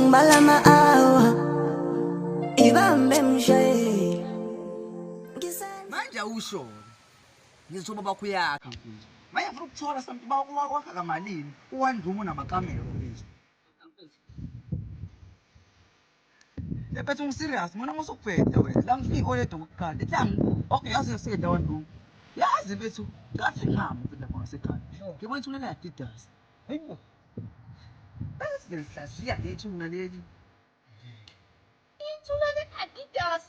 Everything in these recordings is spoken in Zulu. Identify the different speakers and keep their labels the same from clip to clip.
Speaker 1: Sengibala ama-hour, ibambe mshayeli.
Speaker 2: Manje awusho ngizithoba bakho uyakha mfethu. Manje ngifuna ukuthola something wakha kamalini u-one room unamakamelo mfethu. Mfethu ngi-serious mina ngosukubheda wena. La ngifike oyedwa okokuqala. Ethi okay yazi ngisenda one room. Yazi mfethu ngathi ngihamba mfethu lapha ngasekhaya. Ngibona ithuna le-Adidas. Hayibo. Bese ngilihlaziya lethuna leli.
Speaker 3: Ithuna le-Adidas.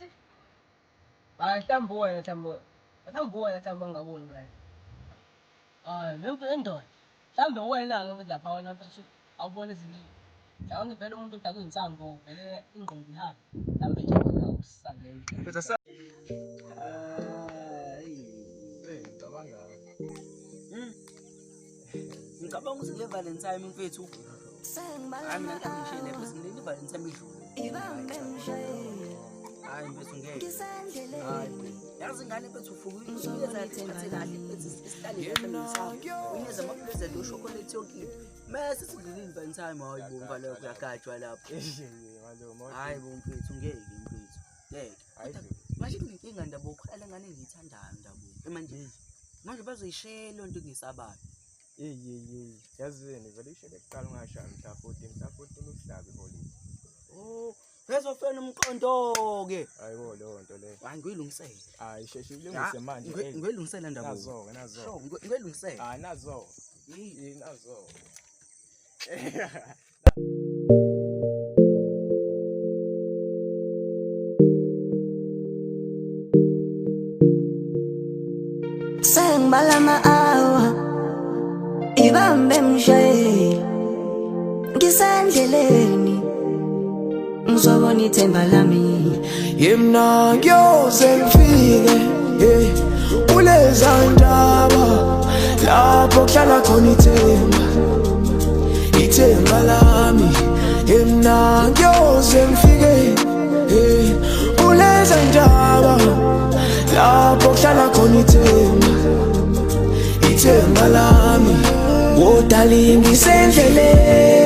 Speaker 3: Hayi mhlawumbe wena mhlawumbe mhlawumbe wena mhlawumbe ongaboni manje. Hayi lendoda. Mhlawumbe wena-ke futhi lapha wena mfethu awuboni izinto. Mhlawumbe vele umuntu odakwe insangu vele ingqondo ihambe. Mhlawumbe nje wena usangene.
Speaker 2: Mfethu
Speaker 4: Ngicabanga ukuthi kule Valentine mfethu.
Speaker 1: Sengibala
Speaker 4: Hayi mina ngeke ngishiye
Speaker 1: ama-hour,
Speaker 4: lapho singilinde iValentine idlule.
Speaker 1: ibambe mshayeli.
Speaker 4: Hayi mfethu ngeke.
Speaker 1: Ngisendleleni,
Speaker 4: Yazi ingane mfethu ufuka uyinikeza isiphathe kahle mfethu isihlale kahle nomsamo. Uyinikeza ama-present oshokolate yonke into. Mase sidlulile iValentine hayi bo mfana lokho uyagajwa lapho. Hayi bo mfethu ngeke mfethu. Ngeke. Manje kunenkinga ndabo khona le ngane engiyithandayo ndabo. Manje manje bazoyishela loo nto engiyisabayo.
Speaker 5: Eyi yazini vele ishele kuqala ungashaya mhla 14 mhla 14 uhlaba iholide.
Speaker 4: Oh, bezofela umqondo-ke.
Speaker 5: Hayibo leyo nto leyo.
Speaker 4: Hayi ngiyilungisele.
Speaker 5: Hayi sheshe ulungise manje. Eh.
Speaker 4: Ngiyilungisela ndaba.
Speaker 5: Nazo-ke nazo.
Speaker 4: Sure, ngiyilungisela.
Speaker 5: Hayi nazo. Eh nazo.
Speaker 1: Sengibala ama-hour, ibambe mshayeli. Ngisendleleni, ngizobona ithemba lami.
Speaker 6: Yimna ngiyoze ngifike hey kuleza ndaba lapho kuhlala khona ithemba ithemba lami. Yimna ngiyoze ngifike hey kuleza ndaba lapho kuhlala khona ithemba ithemba lami. Wodali ngisendleleni.